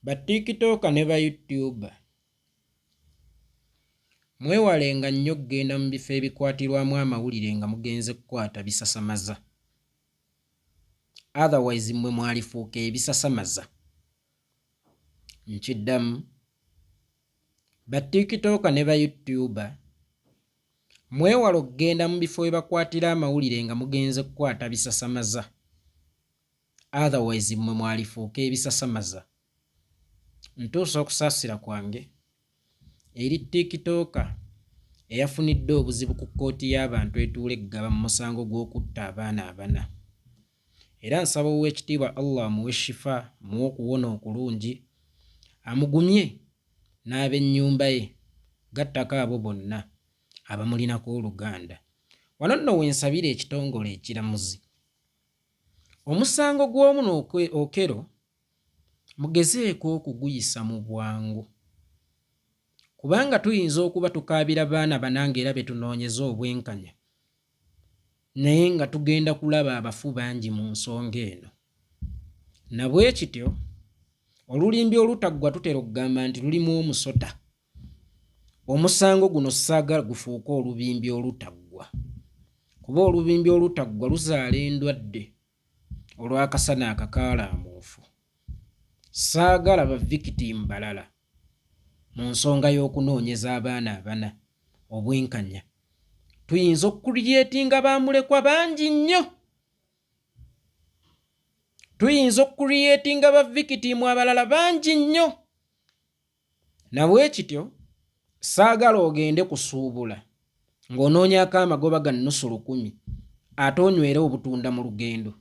Ba TikToker ne ba YouTuber mwewalenga nnyo okugenda mu bifo ebikwatirwamu amawulire nga mugenze kukwata bisasamaza. Otherwise mmwe mwalifuuka ebisasamaza. Nkiddamu, ba TikToker ne ba YouTuber mwewale okugenda mu bifo we bakwatira amawulire nga mugenze kukwata bisasamaza. Otherwise mmwe mwalifuuka ebisasamaza. Ntuusa okusaasira kwange eri TikToker eyafunidde obuzibu ku kkooti y'abantu etuula e Ggaba mu musango gw'okutta abaana abana. Era nsaba Oweekitiibwa Allah amuwe shifa, amuwe okuwona okulungi, amugumye n'abennyumba ye gattako abo bonna abamulinako oluganda. Wano nno we nsabira ekitongole ekiramuzi Omusango gw'omuno Okello mugezeeko okuguyisa mu bwangu kubanga tuyinza okuba tukaabira baana bana ng'era be tunoonyeza obwenkanya naye nga tugenda kulaba abafu bangi mu nsonga eno. Na bwe kityo olulimbi olutaggwa tutera okugamba nti lulimu omusota. Omusango guno ssaagala gufuuke olubimbi olutaggwa kuba olubimbi olutaggwa luzaala endwadde olw'akasana akakaalaamuufu. Ssaagala bavikitiimu balala mu nsonga y'okunoonyeza abaana abana obwenkanya. Tuyinza okukuliyeetinga bamulekwa bangi nnyo. Tuyinza okukuliyeetinga bavikitiimu abalala bangi nnyo. Na bwe kityo saagala ogende kusuubula ng'onoonyaako amagoba ga nnusu lukumi ate onywere obutunda mu lugendo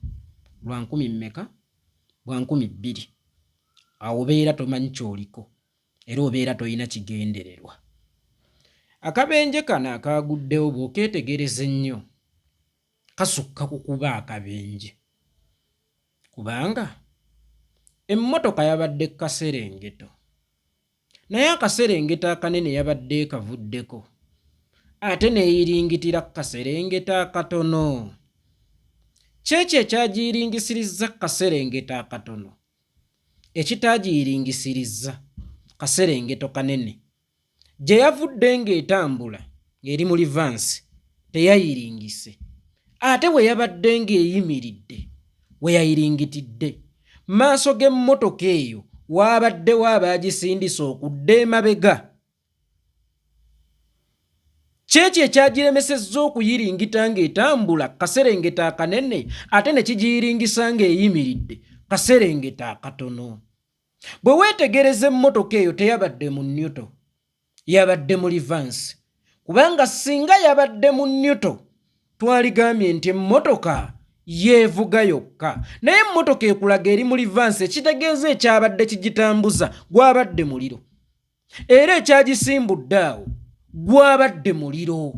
lwa nkumi mmeka? Bwa 2000. Awo obeera tomanyi ky'oliko era obeera tolina kigendererwa. Akabenje kano akaaguddewo bw'okeetegereza ennyo kasukka ku kuba akabenje. Kubanga emmotoka yabadde ku kaserengeto naye akaserengeto akanene yabadde ekavuddeko ate n'eyiringitira ku kaserengeto akatono. Ky'ekyo ekyagiyringisirizza ku kaserengeto akatono ekitaagiyiringisirizza kaserengeto kanene. Gye yavudde ng'etambula ng'eri mu livansi teyayiringise ate bwe yabadde ng'eyimiridde we yayiringitidde. Maaso g'emmotoka eyo waabaddewo abaagisindise okudda emabega. Ky'ekyo ekyagiremesezza okuyiringita ng'etambula kaserengeto akanene ate ne kigiyiringisa ng'eyimiridde kaserengeto akatono. Bwe weetegereza emmotoka eyo teyabadde mu newto, yabadde mu livansi kubanga singa yabadde mu newto twaligambye nti emmotoka yeevuga yokka naye emmotoka ekulaga eri mu livansi ekitegeeza ekyabadde kigitambuza gwabadde muliro era ekyagisimbudde awo gwabadde muliro.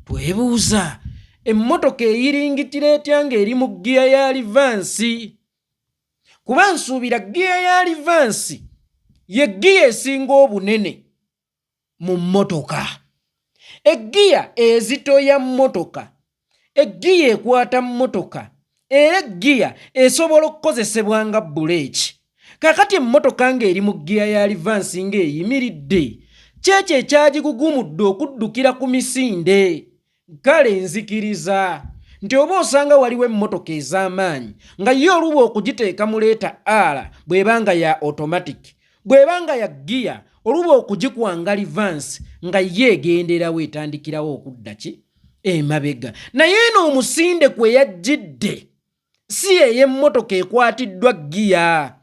Twebuuza emmotoka eyiringitira etya ng'eri mu ggiya ya livansi? Kuba nsuubira ggiya ya livansi ye ggiya esinga obunene mu mmotoka. Eggiya ezitoya mmotoka, eggiya ekwata mmotoka era eggiya esobola okukozesebwa nga bbuleeki. Kaakati emmotoka ng'eri mu ggiya ya livansi ng'eyimiridde, ky'ekyo ekyagigugumudde okuddukira ku misinde. Kale nzikiriza nti oba osanga waliwo emmotoka ez'amaanyi nga yo oluba okugiteeka mu leeta R bw'eba nga ya automatic, bw'eba nga ya ggiya oluba okugikwanga livansi nga yo egenderawo etandikirawo okudda ki emabega. Naye eno omusinde kwe yajjidde si ey'emmotoka ekwatiddwa ggiya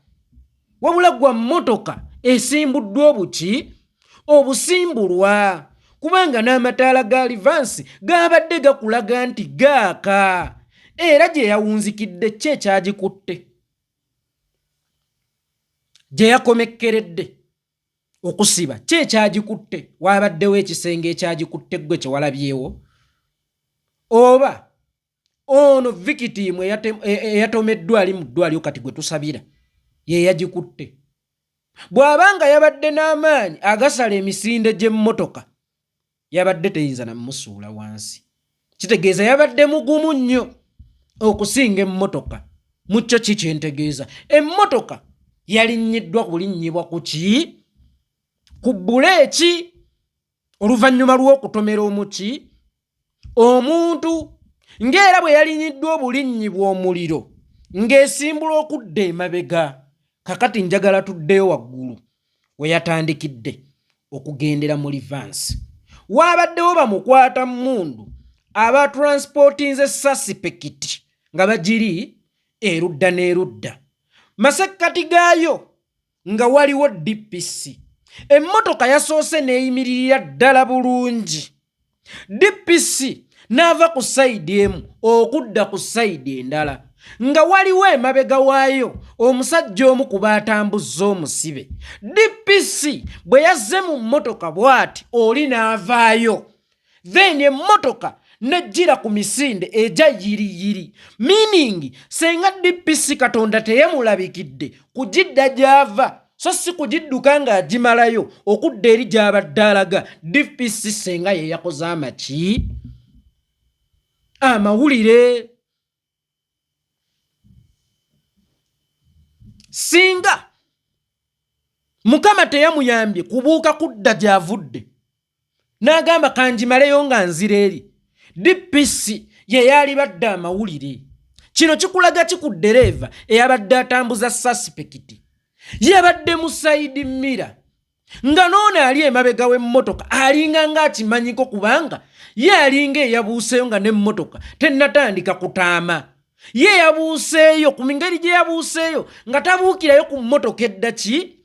wabula gwa mmotoka esimbuddwa obuki obusimbulwa kubanga n'amataala ga livansi gaabadde gakulaga nti gaaka era gye yawunzikidde ki ekyagikutte gye yakomekkeredde okusiba ki ekyagikutte waabaddewo ekisenge ekyagikutte ggwe kye walabyewo oba ono vikitiimu eyatomeddwa ali mu ddwaliro kati gwe tusabira ye yagikutte bw'aba nga yabadde n'amaanyi agasala emisinde gy'emmotoka yabadde teyinza namusuula wansi kitegeeza yabadde mugumu nnyo okusinga emmotoka mu kyo ki kyentegeeza emmotoka. Yalinnyiddwa kulinnyibwa ku ki? Ku bbuleeki oluvannyuma lw'okutomera omuki omuntu, ng'era bwe yalinyiddwa obulinnyibwa omuliro ng'esimbula okudda emabega. Kakati njagala tuddeyo waggulu we yatandikidde okugendera mu livansi. Waabaddewo bamukwata mmundu aba transportinze sasipekiti nga bagiri erudda n'erudda masekkati gaayo nga waliwo DPC. Emmotoka yasoose n'eyimiririra ddala bulungi. DPC n'ava ku sayidi emu okudda ku sayidi endala nga waliwo emabega waayo omusajja omu ku baatambuzza omusibe. DPC bwe yazze mu mmotoka bw'ati oli n'avaayo. Then emmotoka nejjira ku misinde egya yiriyiri, meaning senga DPC Katonda teyemulabikidde kugidda gy'ava, so si kugidduka ng'agimalayo okudda eri gy'abadde alaga. DPC senga ye yakoze amaki amawulire. Singa Mukama teyamuyambye kubuuka kudda gy'avudde n'agamba kanjimaleyo nga nzira eri, DPC ye yaalibadde amawulire. Kino kikulaga ki ku ddereeva eyabadde atambuza sasipekiti? Yabadde mu sayidi mira nga n'ono ali emabega w'emmotoka alinga ng'akimanyiko, kubanga ye alinga eyabuuseeyo nga n'emmotoka tennatandika kutaama. Ye yabuuseeyo ku ngeri gye yabuuseeyo nga tabuukirayo ku mmotoka edda ki,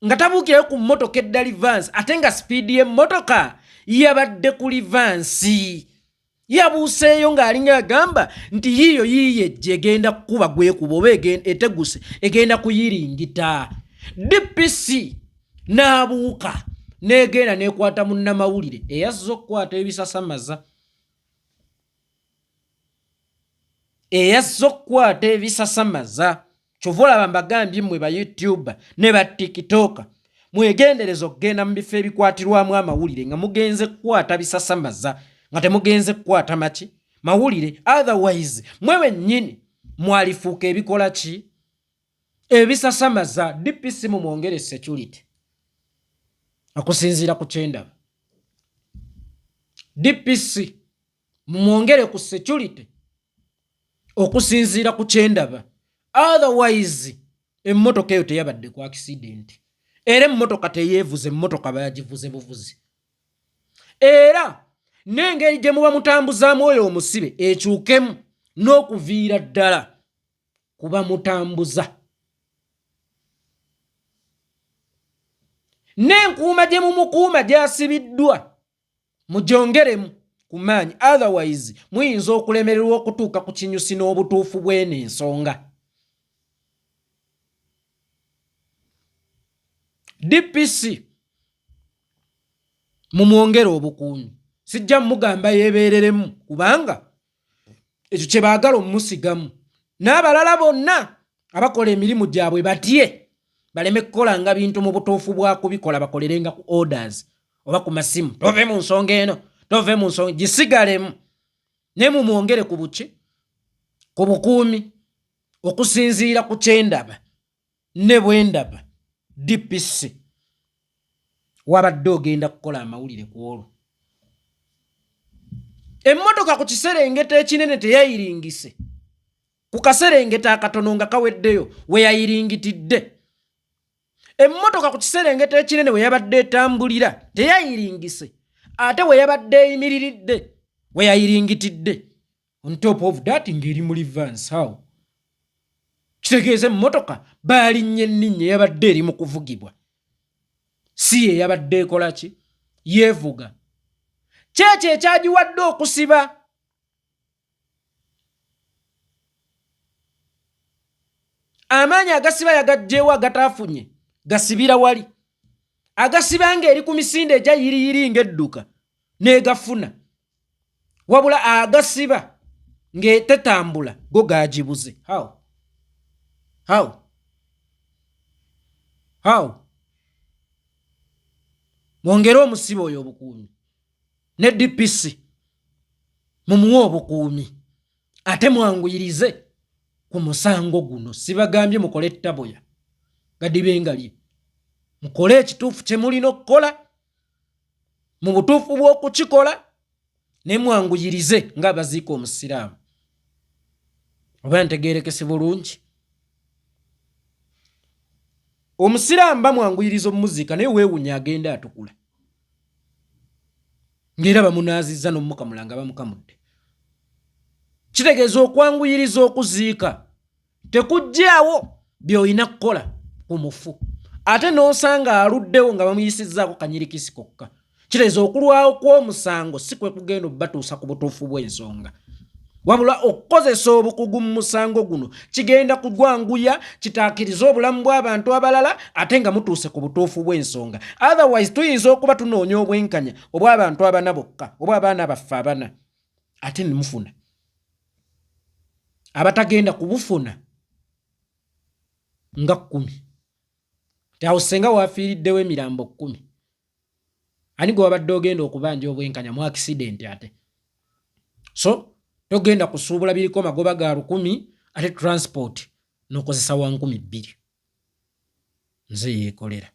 nga tabuukirayo ku mmotoka edda livansi, ate nga sipiidi y'emmotoka yabadde ku livansi. Yabuuseeyo ng'alinga agamba nti yiiyo yiiyo ejja egenda kukuba gwekuba oba eteguse egenda kuyiringita. DPC n'abuuka n'egenda n'ekwata munnamawulire eyazze okukwata ebisasamaza, eyazze okukwata ebisasamaza. Kyova olaba mbagambye mmwe ba YouTuber ne ba TikToker, mwegendereza okugenda mu bifo ebikwatirwamu amawulire nga mugenze kukwata bisasamaza, nga temugenze kukwata maki mawulire. Otherwise mwe wennyini mwalifuuka ebikola ki ebisasamaza. DPC mumwongere security okusinziira ku kyendaba. DPC mumwongere ku security okusinziira ku kyendaba, otherwise emmotoka eyo teyabadde ku accident, era emmotoka teyeevuze, emmotoka bagivuze buvuzi. Era n'engeri gye muba mutambuzaamu oyo omusibe ekyukemu n'okuviira ddala kuba mutambuza, n'enkuuma gye mumukuuma gy'asibiddwa mugyongeremu ku maanyi, otherwise muyinza okulemererwa okutuuka ku kinyusi n'obutuufu bw'eno ensonga. DPC mumwongere obukuumi, sijja mugamba yeebeereremu kubanga ekyo kye baagala omumusigamu, n'abalala bonna abakola emirimu gyabwe batye baleme kukolanga bintu mu butuufu bwa kubikola, bakolerenga ku orders oba ku masimu. Tove mu nsonga eno, tove mu nsonga, gisigalemu, naye mumwongere ku buki, ku bukuumi okusinziira ku kyendaba ne bwendaba. DPC wabadde ogenda kukola amawulire ku olwo emmotoka ku kiserengeta ekinene teyayiringise, ku kaserengeta akatono nga kaweddeyo we yayiringitidde. Emmotoka ku kiserengeta ekinene we yabadde etambulira teyayiringise, ate we yabadde eyimiriridde we yayiringitidde. On top of that ng'eri mu reverse, how? Kitegeeza emmotoka baalinnye enninnya eyabadde eri mu kuvugibwa, si ye yabadde ekola ki, yeevuga. Kyekyo ekyagiwadde okusiba. Amaanyi agasiba yagaggyewo, agataafunye gasibira wali, agasiba ng'eri ku misinde egya yiriyiri ng'edduka n'egafuna, wabula agasiba ng'etetambula go gagibuze. How? How? How? Mwongere omusibe oyo obukuumi, ne DPC mumuwe obukuumi, ate mwanguyirize ku musango guno. Sibagambye mukole tabuya. Gadibe ngalye. Mukole ekituufu kye mulina okukola mu butuufu bw'okukikola, ne mwanguyirize ng'abaziika Omusiraamu. Oba ntegeerekese bulungi? Omusiraamu bamwanguyiriza omumuziika, naye weewunya agenda atukula ng'era bamunaazizza n'omukamula nga bamukamudde. Kitegeeza okwanguyiriza okuziika tekuggyaawo by'olina kukola ku mufu, ate n'osanga aluddewo nga bamuyisizzaako kanyirikisi kokka. Kitegeeza okulwawo kw'omusango si kwe kugenda obbatuusa ku butuufu bw'ensonga, wabula okukozesa obukugu mu musango guno kigenda kugwanguya, kitaakirize obulamu bw'abantu abalala, ate nga mutuuse ku butuufu bw'ensonga. Otherwise tuyinza okuba tunoonya obwenkanya obw'abantu abana bokka, oba abaana baffe abana, ate ne mufuna abatagenda kubufuna nga 10. Awo senga wafiiriddewo emirambo 10, ani gwe wabadde ogenda okubanja obwenkanya mu accident? Ate so togenda kusuubula biriko magoba ga 1000, ate transport n'okozesa wa 2000. Nze yeekolera.